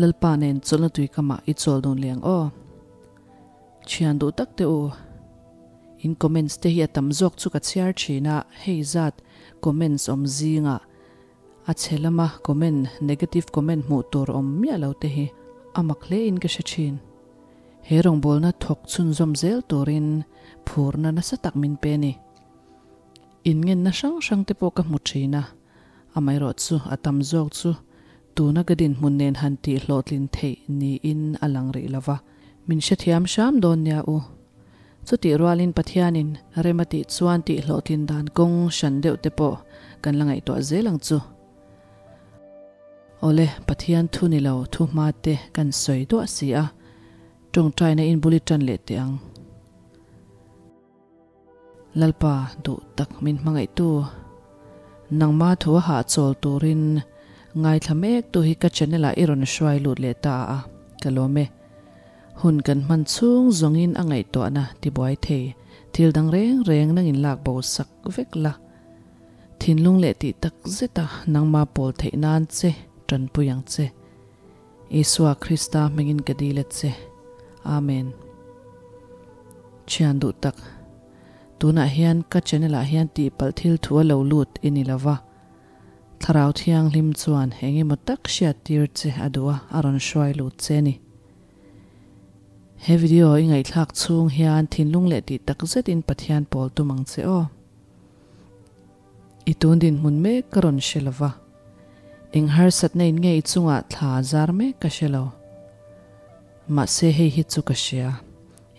Lalpa nen chawlhna tuikamah i chawl dun leh ang aw. Thian duh tak teh u. In comments te hi a tam zawk chu ka chhiar thin a, hei zat comments awm zingah a chhe lama comment, negative comment hmuh tur awm miah lo te hi a mak hle in ka hre thin. He rawngbawlna thawk chhunzawm zel turin phurna nasa tak min pe ni. Inngenna hrang hrang te pawh ka hmu thin a, amaherawh chu a tam zawk chu tuna ka dinhmun nen han tih hlawhtlin theih niin a lang rih lo va. Min hrethiam hram dawn nia u. Chutih rualin Pathianin rem a tih chuan tih hlawhtlin dan kawng hran deuh te pawh kan la ngaihtuah zel ang chu. Awle, Pathian thu ni lo thu hma te kan sawi duah si a, tawngtaina in bul i tan leh teh ang. Lalpa duh tak min hmangaihtu, nangma thu a hahchawl turin ngaithla mek tu hi ka channel ah i rawn hruai lut leh ta a, ka lawm e. Hun kan hman chhung zawngin a ngaihtuahna tibuai thei, thil dang reng reng nangin lak bo sak vek la. Thinlung leh tih tak zeta nangma pawl theih nan che tanpui ang che. Isua Krista hmingin ka dil a che. Amen. Thian duh tak. Tunah hian ka channel ah hian tihpalh thil thu a lo lut i ni lo va. Thlarau Thianghlim chuan eng emaw tak hriat tir che a duh a, a rawn hruai lut che a ni. He video i ngaihthlak chhung hian thinlung leh tih tak zetin Pathian pawl tum ang che aw. I tun dinhmun mek ka rawn hre lo va, eng harsatna in nge i chungah thla a zar mek ka hre lo. Mahse hei hi chu ka hria,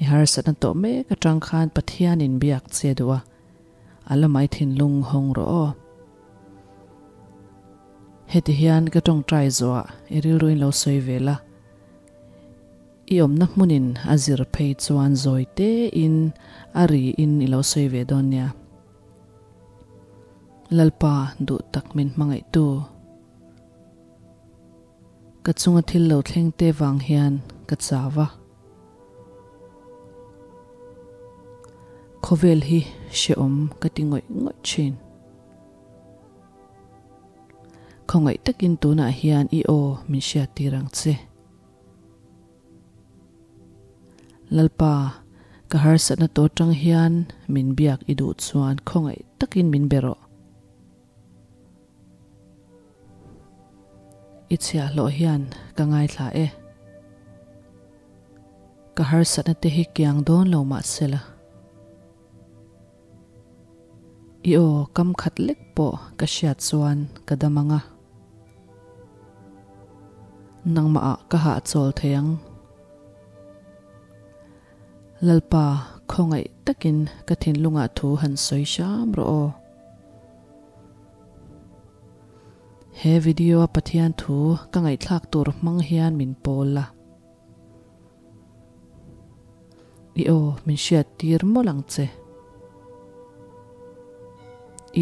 i harsatna tawh mek atang khan Pathian in biak che duh a, a lamah i thinlung hawng rawh aw. Heti hian ka tawngtai zawhah i rilru in lo sawi ve la. I awmna hmunin a zir phei chuan zawi tein a ri in i lo sawi ve dawn nia. Lalpa duh tak min hmangaihtu. Ka chunga thil lo thleng te vang hian ka chau a. Khawvel hi hrehawm ka ti ngawih ngawih thin. Khawngaih takin tunah hian i aw min hriattir ang che. Lalpa, ka harsatna tawh atang hian min biak i duh chuan khawngaih takin min be rawh. I chhiahhlawh hian ka ngaithla e. Ka harsatna te hi kiang dawn lo mah sela. I aw kam khat lek pawh ka hriat chuan ka dam ang a. Nangmah ah ka hahchawl thei ang. Lalpa khawngaih takin ka thinlungah thu han sawi hram rawh aw. He video a Pathian thu ka ngaihthlak tur hmang hian min pawl la. I aw min hriat tir mawlh ang che.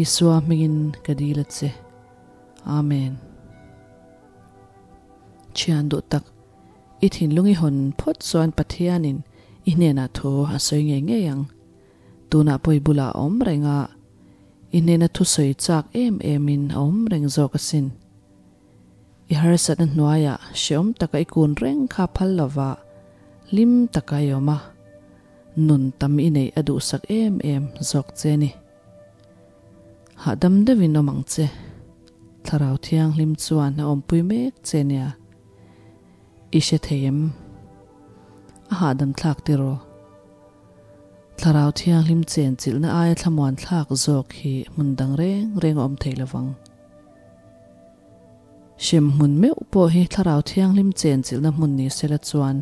Isua hmingin ka dil a che. Amen. Thian duh tak, i thinlung i hawn phawt chuan Pathianin i hnenah thu a sawi ngei ngei ang. Tunah pawh i bulah a awm reng a, i hnena thusawi chak em emin a awm reng zawk asin. I harsatna hnuaiah hreawm taka i kun reng kha phal lova hlim taka i awm a, nun tam i neih a duhsak em em zawk che ni. Hahdam deuhin awm ang che. Thlarau Thianghlim chuan a awmpui mek che nia. I hre thei em? A hahdam thlak tiraw? Thlarau Thianghlim chenchilhna aia thlamuan thlak zawk hi hmun dang reng reng a awm thei lovang. Hrem hmun meuh pawh hi Thlarau Thianghlim chenchilhna hmun ni sela chuan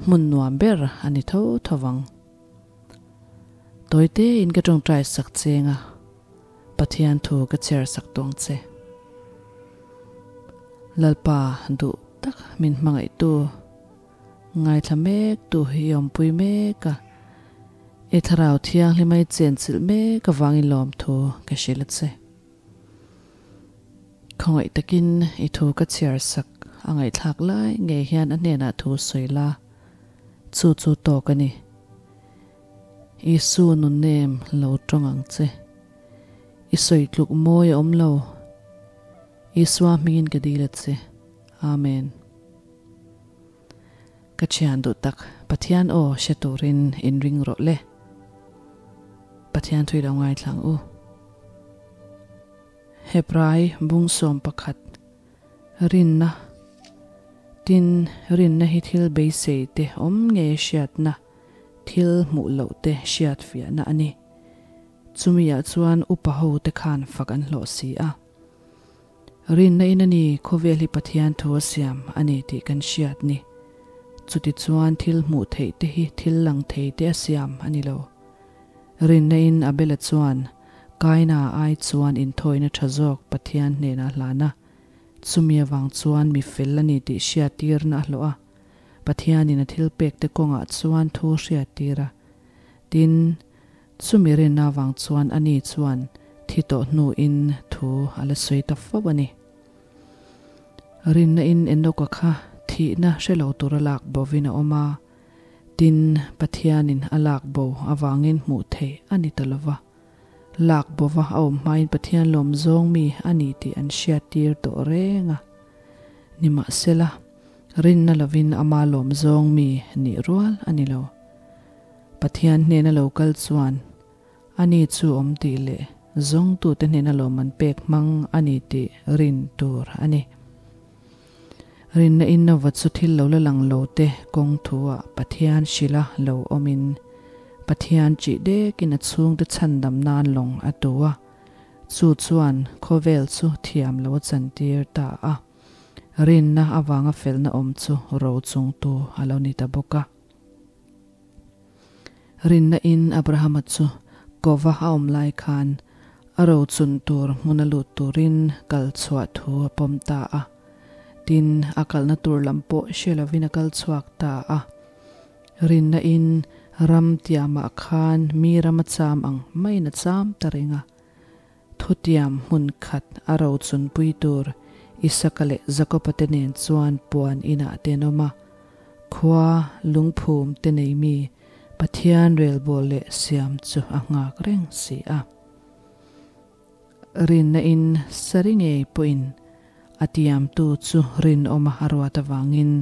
hmun nuam ber a ni tho tho vang. Tawi tein ka tawngtai sak cheng a, Pathian thu ka chhiar sak tawng che. Lalpa duh tak min hmangaihtu, ngaithla mek tu hi i awmpui mek a, i Thlarau Thianghlima i chenchilh mek avangin lawmthu ka hrilh a che. Khawngaih takin i thu ka chhiar sak a ngaihthlak lai ngei hian a hnenah thu sawi la, chu chu tawk a ni. Isu nunnem lo tawng ang che. I sawi tluk mawi a awm lo. Isua hmingin ka dil a che. Amen. Ka thian duh tak, Pathian aw hre turin inring rawh le. Pathian thui lo ngaithlang u. Hebrai bung 11, Rinna Tin, rinna hi thil beisei te awm nge hriatna, thil hmuh loh te hriat fiahna a ni. Chumiah chuan upa ho te khan fak an hlawh si a. Rinna in a ni, khawvel hi Pathian thu a siam a ni tih kan hriat ni. Chutichuan thil hmuh theih te hi thil lang thei te a siam a ni lo. Rinna in Abela chuan Kaina ai chuan inthawina tha zawk Pathian hnenah a hlan a. Chumi avang chuan mi fel a ni tih hriattirna a hlawh a, Pathianin a thilpekte kawngah chuan thu hriattir a. Tin, chumi rinna avang chuan ani chuan thi tawh hnuin thu a la sawi ta fo a ni. Rinna in Enoka kha thihna hre lo tura lak bovin a awm a, tin, Pathianin a lak bo avangin hmuh theih a ni ta lo va. Lak bova a awm hmain Pathian lawm zawng mi a ni tih an hriattir tawh reng a. Nimahsela, rinna lovin ama lawm zawng mi nih rual a ni lo. Pathian hnena lo kal chuan ani chu awm tih leh zawngtute hnena lawm an pek hmang a ni tih rin tur a ni. Rinna in Nova chu thil lo la lang lo te kawng thu ah Pathian hrilha lo awmin Pathian ṭih dekin a chhungte chhandam nan lawng a tu a, chu chuan khawvel chu thiam lo a chantir ta a. Rinna avanga felna awm chu ro chungtu a lo ni ta bawk a. Rinna in Abrahama chu kova a awm lai khan a rochun tur hmuna lut turin kal chhuah thu a pawm ta a. Tin, a kalna tur lam pawh hre lovin a kal chhuak ta a. Rinna in ram tiamah khan mi ram a cham ang maiin a cham ta reng a. Thutiam hmun khat a rochunpui tur Isaka leh Jakoba te nen chuan puan inah te an awm a. Khua lungphum te nei mi Pathian relbawl leh siam chu a nghak reng si a. Rinna in sari ngei pawhin a tiamtu chu rinawma a ruat avangin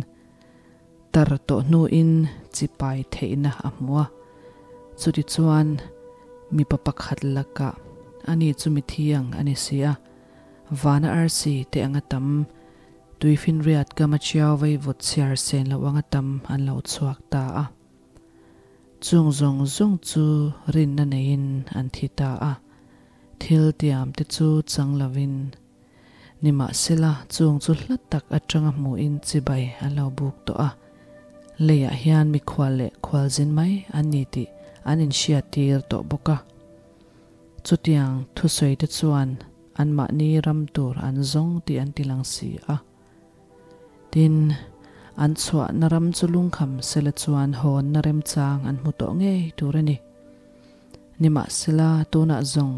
tar tawh hnuin chipai theihna a hmu a. Chutichuan mipa pakhat lakah ani chu mithiang a ni si a, vana arsi te anga tam Tuifinriat kama chiau vaivut chhiar sen loh anga tam an lo chhuak ta a. Chung zawng zawng chu rinna neiin an thi ta a, thil tiam te chu chang lovin. Nimahsela, chung chu hla tak atanga hmuhin chibai an lo buk tawh a, leiah hian mikhual leh khualzin mai an ni tih an inhriattir tawh bawk a. Chutiang thusawi te chuan anmahni ram tur an zawng tih an ti lang si a. Tin, an chhuahna ram chu lungkham sela chuan hawnna remchang an hmu tawh ngei tur a ni. Nimahsela, tunah zawng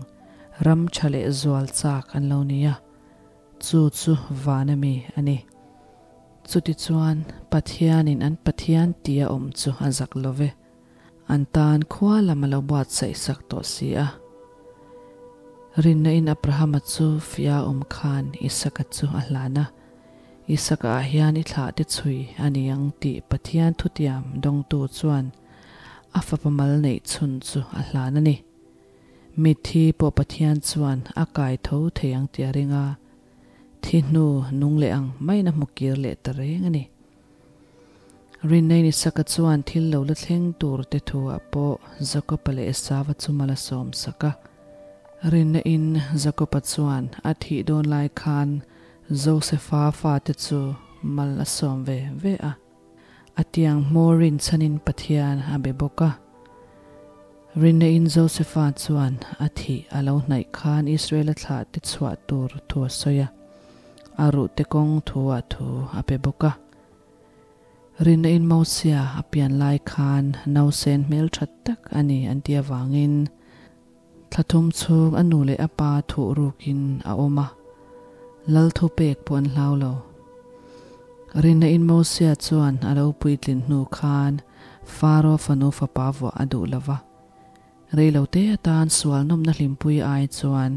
ram tha leh zual chak an lo ni a, chu chu van a mi a ni. Chutichuan, Pathianin an Pathian tia awm chu a zak lo ve. An tan khua lam a lo buatsaih sak tawh si a. Rinna in Abrahama chu fia awm khan Isaka chu a hlan a, Isaka ah hian i thlah te chhui a ni ang tih Pathian thutiam dawngtu chuan a fapa mal neih chhun chu a hlan a ni. Mitthi pawh Pathian chuan a kai tho thei ang tih a ring a, thi hnu nung leh ang maiin a hmu kir leh ta reng a ni. Rinnain Isaka chuan thil lo la thleng tur te thu ah pawh Jakoba leh Esava chu mal a sawm sak a. Rinnain Jakoba chuan a thih dawn lai khan Josefa fate chu mal a sawm ve ve a. A tiang hmawr rinchhanin Pathian a be bawk a. Rinnain Josefa chuan a thih a lo hnaih khan Israela thlah te chhuah tur thu a sawi a, a ruhte kawng thu ah thu a pe bawk a. Rinnain Mosia a pian lai khan nausen hmeltha tak a ni an tih avangin thla thum chhung a nu leh a pa thuh rukin a awm a, lal thupek pawh an hlau lo. Rinnain Mosia chuan a lo puitlin hnu khan Faro fanu fapa vuah a duh lo va. Reilote atan sual nawmna hlimpui ai chuan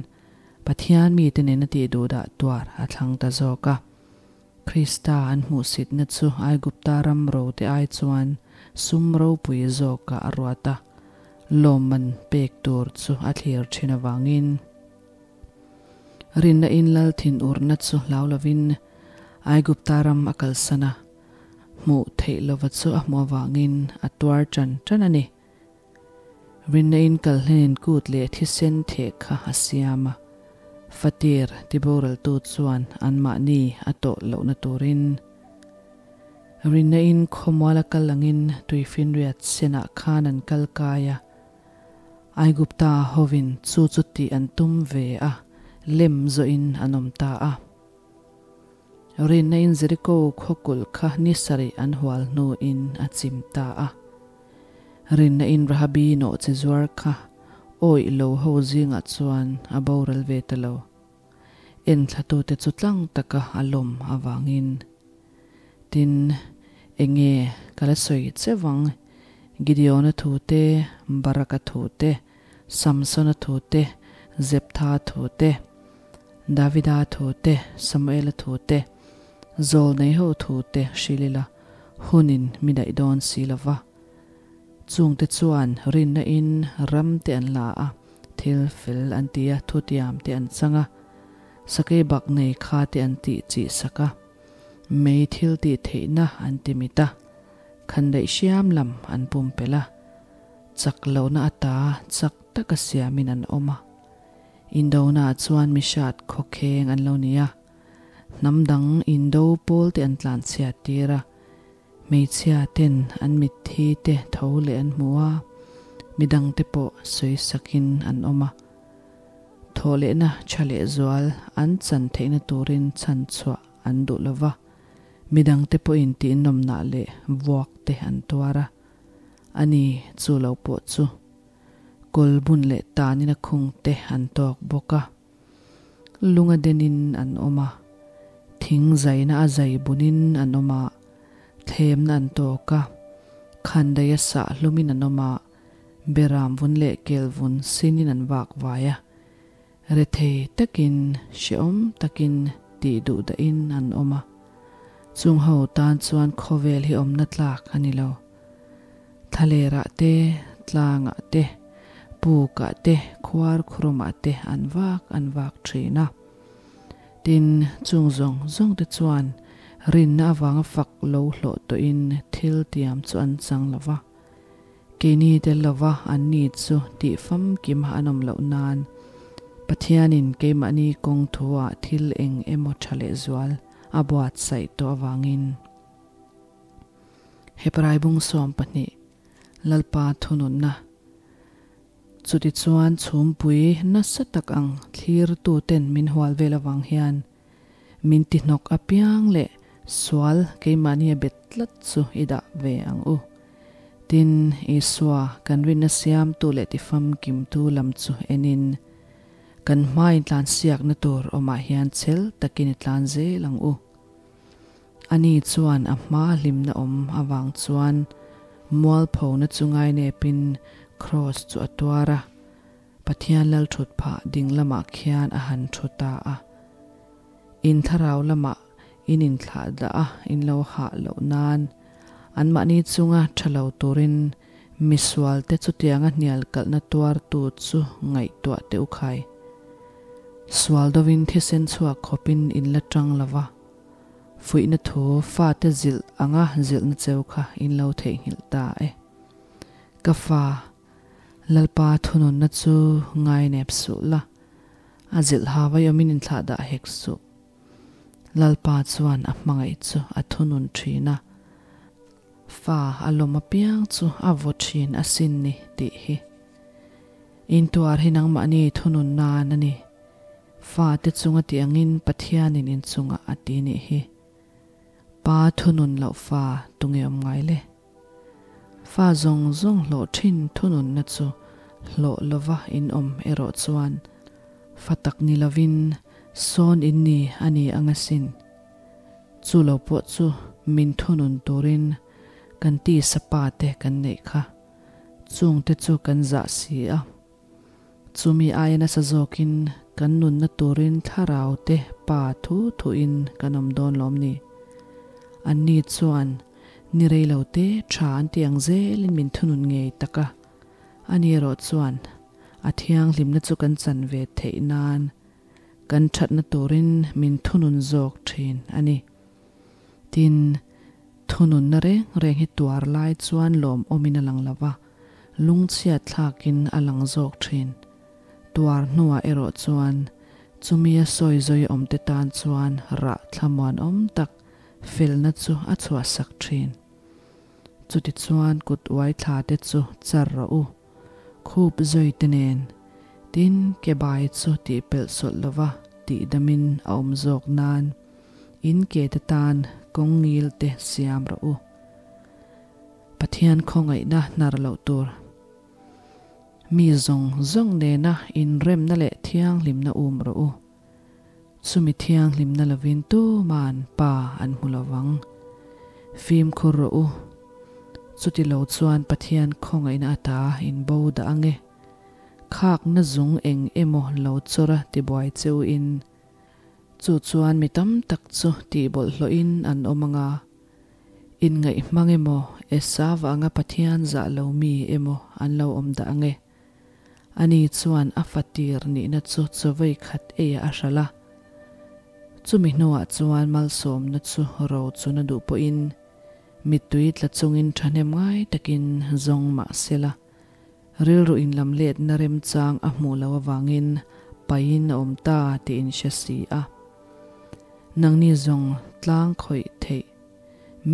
Pathian mite nena tih duhdah tuar a thlang ta zawk a. Krista an hmuhsitna chu Aigupta ram rote ai chuan sum ropui zawkah a ruat a, lawmman pek tur chu a thlir thin avangin. Rinna in lal thinurna chu hlau lovin Aigupta ram a kalsan a, hmuh theih lova chu a hmuh avangin a tuar tan tan a ni. Rinna in kal hlenin kut leh thisen theh kha a siam a, fatir tiboraltu chuan anmahni a tawh lohna turin. Rinna in khawmual a kal angin tuifinriat senah khan an kal kai a, Aigupta hovin chu chu tih an tum ve a, lem zawhin an awm ta a. Rinna in Jeriko khaw kulh kha ni sarih an hual hnuin a chim ta a. Rinna in Rahabi nawhchi zuar kha awih lo ho zingah chuan a boral ve ta lo. Enthlatute chu tlang taka a lawm avangin. Tin, enge ka la sawi che vang, Gideona thu te, Baraka thu te, Samsona thu te, Zeptha thu te, Davida thu te, Samuela thu te, Zawlnei ho thu te hrilh ila, hunin mi daih dawn si lo va. Chungte chuan rinna in ram te an la a, thil fel an ti a, thutiam te an chang a, sakei bak nei kha te an tih chih sak a, mei thil tih theihna an ti mit a, khandaih hriam lam an pumpelh a, chak lohna ata chak taka siamin an awm a. Indona chuan mi hrat khawkheng an lo ni a, hnam dang indo pawl te an tlanchhiat tir a, hmeichhia ten an mitthi te tho leh an hmu a, midang te pawh sawi sakin an awm a. Thawhlehna tha leh zual an chan theihna turin chhan chhuah an duh lo va, midang te pawhin tihnawmnah leh vuak te an tuar a, ani chu lo pawh chu. Kawl bun leh tanin a khung te an tawk bawk a, lunga denin an awm a, thing zaina a zai bunin an awm a, thlemna an tawk a, khandaih a sah hlumin an awm a, beram vun leh kel vun sinin an vak vai a, rethei takin hrehawm takin tih duh dahin an awm a, chung ho tan chuan khawvel hi awmna tlak a ni lo. Thlalerah te, tlangah te, pukah te, khuar khurumah te an vak an vak thin a. Tin, chung zawng zawng te chuan rinna avanga fak lo hlawh tawhin thil tiam chu an chang lo va. Keini tel lova an ni chu tih famkim an awm loh nan Pathianin keimahni kawng thuah thil eng emaw tha lehzual a buatsaih tawh avangin. Hebrai bung 12, Lalpa thununna. Chutichuan chhumpui nasa tak ang thlirtuten min hual vel avang hian min tihnawk apiang leh sual keimahni a bet tlat chu i dah ve ang u. Tin, Isua kan rinna siamtu leh tifamkimtu lam chu enin kan hmain tlansiakna tur awmah hian chhel takin i tlan zel ang u. Ani chuan a hma hlimna awm avang chuan mualphona chu ngainepin kraws chu a tuar a, Pathian lal thut phah ding lamah khian a han thu ta a. In thlarau lamah in inthlah dah a, in lo hah loh nan anmahni chunga tha lo turin misualte chutianga hnial kalhna tuartu chu ngaihtuah teh u khai. Sual dovin thisen chhuak khawpin in la tang lo va. Fuihna thu fate zilh anga zilhna cheu kha in lo theihnghilh ta e. Ka fa, Lalpa thununna chu ngainep suh la, a zilh ha vai awmin inthlah dah hek suh. Lalpa chuan a hmangaih chu a thunun thin a, fa a lawm apiang chu a vaw thin asin ni tih hi. Intuar hi nangmahni thunun nan a ni. Fate chunga tih angin Pathianin inchungah a ti nih hi. Pa thunun loh fa tunge awm ngai le? Fa zawng zawng hlawh thin thununna chu hlawh lova in awm erawh chuan fa tak ni lovin sawn in ni a ni ang asin. Chu lo pawh chu min thunun turin kan tisa pa te kan neih kha. Chungte chu kan zah si a. Chumi aia nasa zawkin kan nunna turin thlarau te pa thu thuin kan awm dawn lawm ni? Anni chuan ni rei lo te tha an ti ang zelin min thunun ngei tak a. Ani erawh chuan a thianghlimna chu kan chan ve theih nan kan thatna turin min thunun zawk thin a ni. Tin, thununna reng reng hi tuar lai chuan lawmawmin a lang lo va, lungchhiat thlakin a lang zawk thin. Tuar hnuah erawh chuan chumia sawi zawi awmte tan chuan rah thlamuanawm tak felna chu a chhuahsak thin. Chutichuan kut uai thla te chu char rawh u, khup zawi te nen, tin ke bai chu tih pelh sawlh lova tih damin a awm zawk nan in ke te tan kawng ngil te siam rawh u. Pathian khawngaihna hnar loh tur. Mi zawng zawng nena inremna leh thianghlimna um rawh u. Chumi thianghlimna lovin tuman Pa an hmu lo vang. Fimkhur rawh u. Chuti lo chuan Pathian khawngaihna ata in bo dah ang e. Khakna zung eng emaw lo chawr a tibuai cheu in. Chu chuan mi tam tak chu tihbawlhhlawhin an awm ang a. Inngaih hmang emaw, Esau anga Pathian zah lo mi emaw an lo awm dah ang e. Ani chuan a fatir nihna chu chawei khat eiah a hralh a. Chumi hnuah chuan malsawmna chu ro chun a duh pawhin mittui tla chungin thahnem ngai takin zawng mah sela, rilru inlam letna remchang a hmuh loh avangin paihin a awm ta tiin hre si a. Nangni zawng tlang khawih theih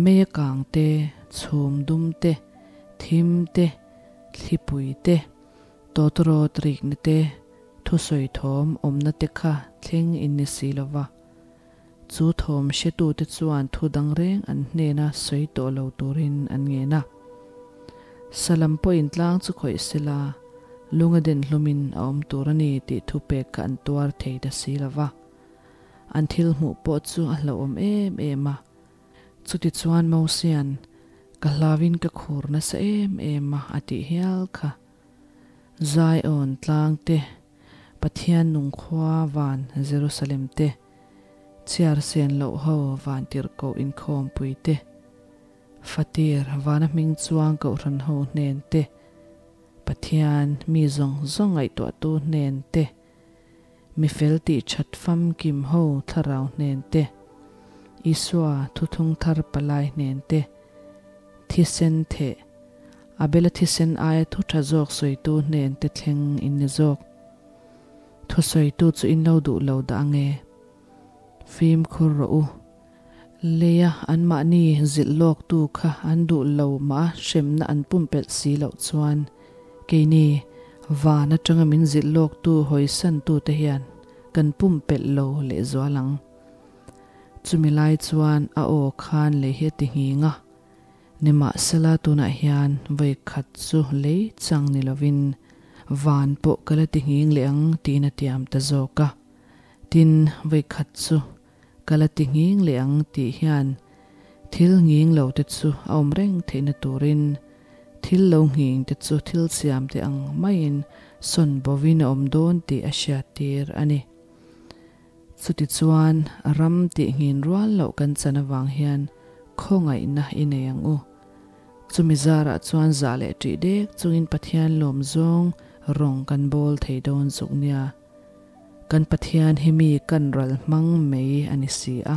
Mei a kang te, chhum dum te, thim te, thlipui te, tawtawrawt rikna te, thusawi thawm awmna te kha thleng in ni si lo va. Chu thawm hretute chuan thu dang reng an hnena sawi tawh lo turin an ngen a. Salam pawhin tlang chu khawih sela, lunga den hlumin a awm tur a ni tih thupek kha an tuar thei ta si lo va. An thil hmuh pawh chu a hlauhawm em em a. Chutichuan Mosia'n, Ka hlauin ka khur nasa em em a, a tih hial kha. Zion tlang te, Pathian nung khua van Jerusalem te, chhiar sen loh ho van tirhkoh inkhawmpui te, Fatir vana hming chuang kohhran ho hnen te, Pathian mi zawng zawng ngaihtuahtu hnen te, Mi fel tih that famkim ho thlarau hnen te, Isua thuthung thar palai hnen te, thisen theh, Abela thisen aia thu tha zawk sawitu hnen te thleng in ni zawk. Thusawitu chu in lo duh lo dah ange. Fimkhur rawh u. Leia anmahni zilh lawktu kha an duh lo mah a hremna an pumpelh si loh chuan keini van atanga min zilh lawktu hawisantute hian kan pumpelh lo lehzual ang. Chumi lai chuan a aw khan lei hi a ti nghing a, nimahsela tunah hian vawi khat chu lei chang ni lovin van pawh ka la ti nghing leh ang tiin a tiam ta zawk a. Tin, vawi khat chu Ka la ti nghing leh ang tih hian thil nghing lo te chu a awm reng theihna turin thil lo nghing te chu thil siam te ang maiin sawn bovin a awm dawn tih a hriattir a ni. Chutichuan ram tih nghin rual loh kan chan avang hian khawngaihna i nei ang u. Chumi zarah chuan zah leh ṭih dek chungin Pathian lawm zawng rawng kan bawl thei dawn zuk nia. Kan Pathian hi mi kan ral hmang mai a ni si a.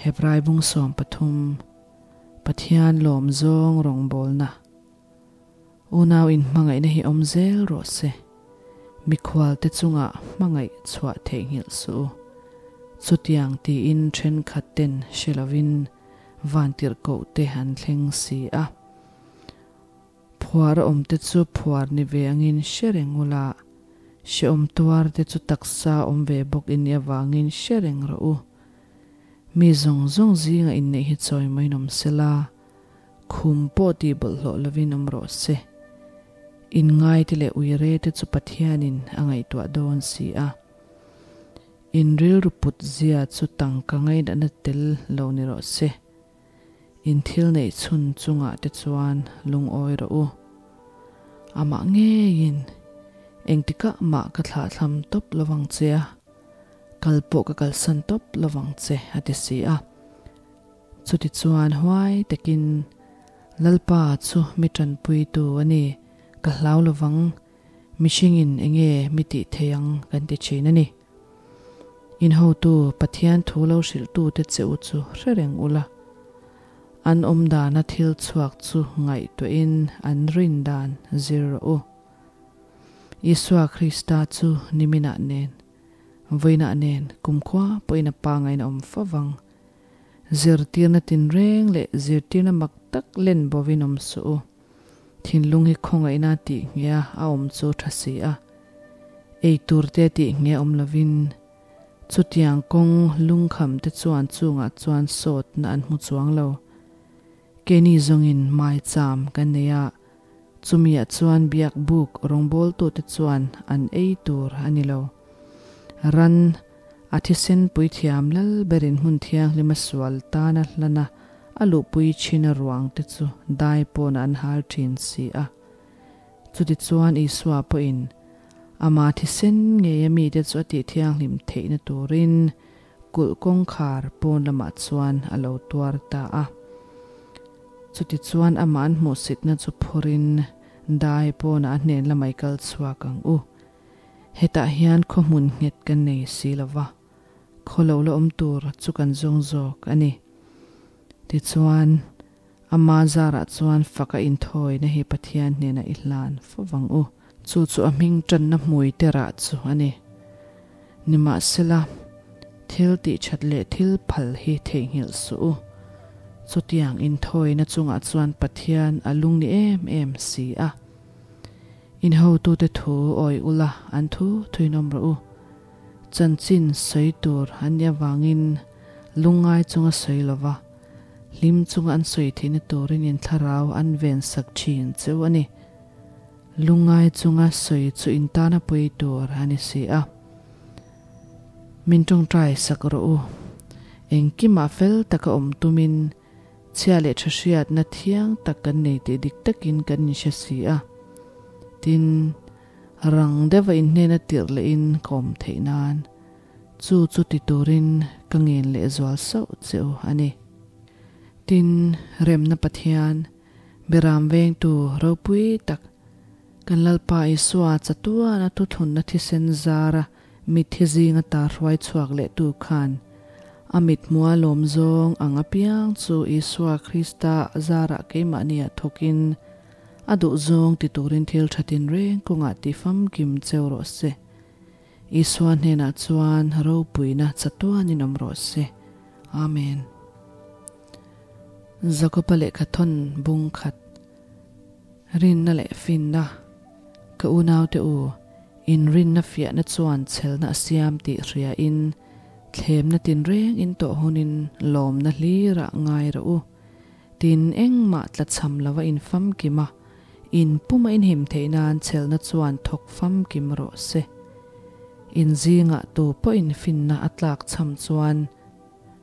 Hebrai bung 13, Pathian lawm zawng rawngbawlna. Unau inhmangaihna hi awm zel rawh se. Mikhualte chungah hmangaih chhuah theihnghilh suh u. Chutiang tiin thenkhat ten hre lovin vantirhkoh te an thleng si a. Phuar a awm te chu phuar ni ve angin hre reng ula, hrehawm tuar te chu taksa awm ve bawk i nih avangin hre reng rawh u. Mi zawng zawng zinga inneih hi chawi main awm sela, khum pawh tih bawlhhlawh lovin awm rawh se. Inngaite leh uire te chu Pathianin a ngaihtuah dawn si a. In rilru put zia chu tangka ngainatna tel lo ni rawh se. In thil neih chhun chungah te chuan lungawi rawh u. Amah ngeiin engtikah mah ka thlahthlam tawp lovang che a, kal pawh ka kalsan tawp lovang che a ti si a. Chutichuan huai takin Lalpa chu mi tanpuitu a ni, ka hlau lovang, mihringin enge mi tih thei ang kan ti thin a ni. In hotu Pathian thu lo hrilhtute che u chu hre reng ula, an awm dana thil chhuak chu ngaihtuahin an rin dan zir rawh u. Isua Krista chu niminah nen, vawiinah nen kumkhua pawhin a pangain a awm fo vang. Zirtirna tinreng leh zirtirna mak tak len bovin awm suh u. Thinlung hi khawngaihna tih nghia a awm chu tha si a, ei tur te tih nghia awm lovin chutiang kawng lungkham te chuan chungah chuan sawtna an hmu chuang lo. Keini zawngin maicham kan nei a, chumiah chuan biak buk rawngbawltute chuan an ei tur a ni lo. Ran a thisen puithiam lal berin hmun thianghlim a sual tana hlana a luhpui thin a ruang te chu dai pawn an hal thin si a. Chutichuan Isua pawhin ama thisen ngeia mite chu a tih thianghlim theihna turin kulh kawngkhar pawn lamah chuan a lo tuar ta a. Chutichuan amah an hmuhsitna chu phurin dai pawnah a hnen lamah i kal chhuak ang u. Hetah hian khaw hmun nghet kan nei si lo va, khaw lo la awm tur chu kan zawng zawk a ni. Tichuan, ama zarah chuan faka inthawina hi Pathian hnenah i hlan fo vang u. Chu chu a hming tanna hmui te rah chu a ni. Nimahsela, thil tih that leh thil phal hi theihnghilh suh u. Chutiang inthawina chungah chuan Pathian a lung ni em em si a. In hotute thu awi ula, an thu thuinawm rawh u. Chanchin sawi tur an nih avangin lungngai chunga sawi lova, hlim chunga an sawi theihna turin in thlarau an vensak thin cheu a ni. Lungngai chunga sawi chu in tana pui tur a ni si a. Min tawngtai sak rawh u. Engkimah fel taka awm tumin Chhia leh tha hriatna thiang tak kan nei tih dik takin kan inhre si a. Tin, rang deuha inhnena tirh lehin ka awm theih nan chu chu ti turin ka ngen lehzual sauh che u a ni. Tin, remna Pathian, Beram vengtu ropui tak, kan Lalpa Isua chatuana thuthlunna thisen zara Mitthi zinga ta hruai chhuak lehtu khan a mithmua lawm zawng ang apiang chu Isua Krista zarah keimahniah thawkin a duh zawng ti turin thil tha tinreng kawngah ti famkim cheu rawh se. Isua hnenah chuan ropuina chatuanin awm rawh se. Amen. Jakoba lehkha thawn bung khat. Rinna leh finna, Ka unaute u, inrinna fiahna chuan chhelna a siam tih hriain, thlemna tinreng in tawh hunin lawmna hlirah ngai rawh u. Tin, engmah tlachham lova in famkim a, in puma in him theih nan chhelna chuan thawk famkim rawh se. In zingah tu pawhin finna a tlakchham chuan,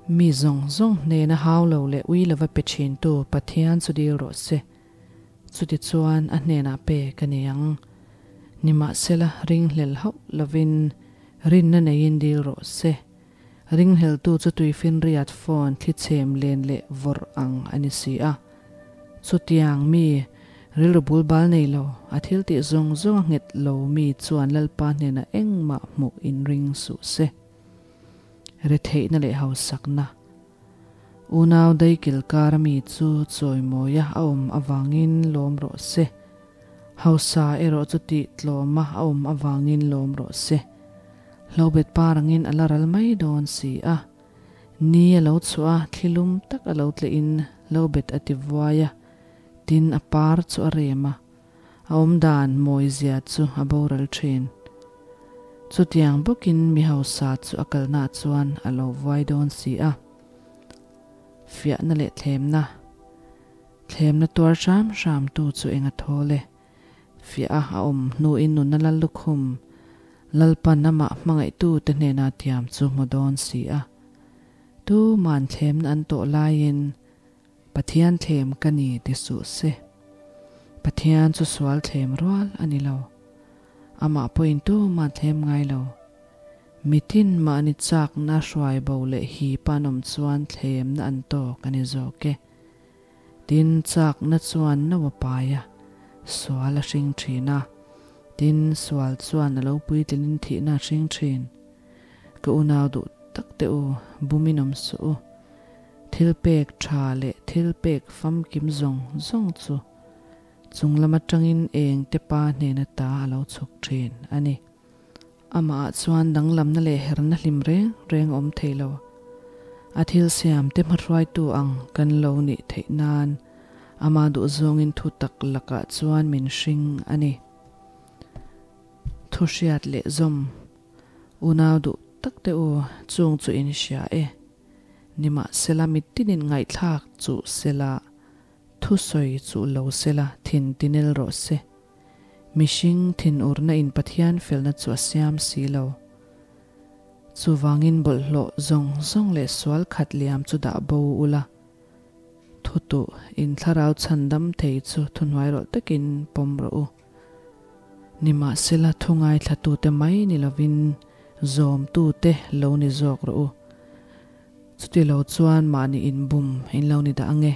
Mi zawng zawng hnena hau lo leh ui lova pe thintu Pathian chu dil rawh se. Chutichuan a hnenah pe ka nei ang. Nimahsela ringhlel hauh lovin rinna neiin dil rawh se. Ringhleltu chu tuifinriat phone thlichhem len leh vawrh ang a ni si a. Chutiang mi rilru bulbal nei lo, a thil tih zawng zawng a nghet lo mi chuan Lalpa hnenah engmah hmuh inring suh se. Retheihna leh hausakna. Unau daikil kar ami chu chawimawia a awm avangin lawm rawh se. Hausa erawh chu tih tlawma a awm avangin lawm rawh se. Hlobet par angin a la ral mai dawn si a. Ni a lo chhuah a, thlilum tak a lo tlehin hlobet a ti vuai a, tin a par chu a rem a. A awmdan mawizia chu a boral thin. Chutiang bawkin mi hausa chu a kalnaah chuan a lo vuai dawn si a. Fiahna leh thlemna. Thlemna tuar hram hramtu chu eng a thawl e. Fiah a a awm hnuin nunna lal lukhum Lalpan amah hmangaihtute hnena tiam chu hmu dawn si a. Tuman thlemna an tawh laiin Pathian thlem ka ni ti suh se. Pathian chu sual thlem rual a ni lo. Amah pawhin tumah thlem ngai lo. Mitin mahni chakna hruai bo leh hip an awm chuan thlemna an tawk a ni zawk e. Tin, chakna chuan no a pai a, sual a hring thin a. Tin, sual chuan a lo puitlinin thihna a hring thin. Ka unau duh tak teh u, bumin awm suh u. Thil pek tha leh thil pek famkim zawng zawng chu chung lam atangin eng te pa hnena ta a lo chhuk thin a ni. Amah ah chuan danglamna leh herna hlim reng reng a awm thei lo. A thil siam te hmahruaitu ang kan lo nih theih nan ama duhzawngin thu tak lakah chuan min hring a ni. Thu hriat leh zawm unau duh tak te u chung chu in hria e. Nimahsela mitinin ngaihthlak chuh sela, thusawi chuh lo sela thin tinel rawh se. Mihring thinurna in Pathian felna chu a siam si lo. Chuvangin bawlhhlawh zawng zawng leh sual khat liam chu dah bo ula, thutuh in thlarau chhandam thei chu thuhnuai rawlh takin pawm rawh u. Nimahsela thu ngaithlatute mai ni lovin zawmtute lo ni zawk rawh u. Chuti lo chuan mahni inbum in lo ni dah ange.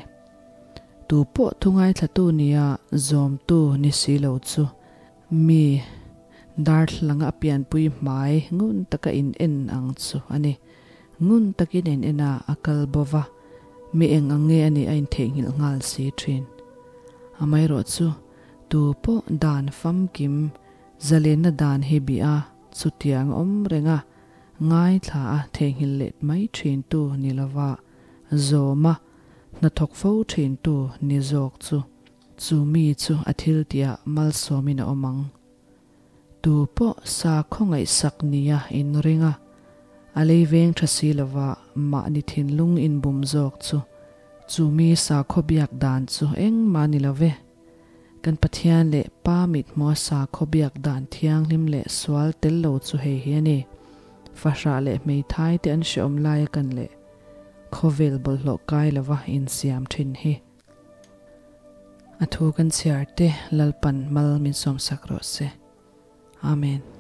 Tu pawh thu ngaithlatu nia zawmtu ni si lo chu mi darthlanga a pianpui hmai ngun taka in en ang chu a ni. Ngun takin a in en a, a kal bo va, mi eng ang nge a nih a intheihnghilh nghal si thin. Amaherawh chu tu pawh dan famkim zalenna dan hi bih a, chutiang a awm reng a, ngaithla a theihnghilh let mai thin tu ni lova zawm a, Hnathawk fo thintu ni zawk chu chu mi chu a thil tihah malsawmin a awm ang. Tu pawh sa khawngaihsak nia inring a, a lei veng tha si lova mahni thinlung inbum zawk chu chu mi sakhaw biak dan chu engmah ni lo ve. Kan Pathian leh Pa mithmua sakhaw biak dan thianghlim leh sual tel lo chu hei hi a ni. Fahrah leh hmeithai te an hreawm laia kan leh khawvel bawlhhlawh kai lova insiam thin hi. A thu kan chhiar te Lalpan mal min sawmsak rawh se. Amen.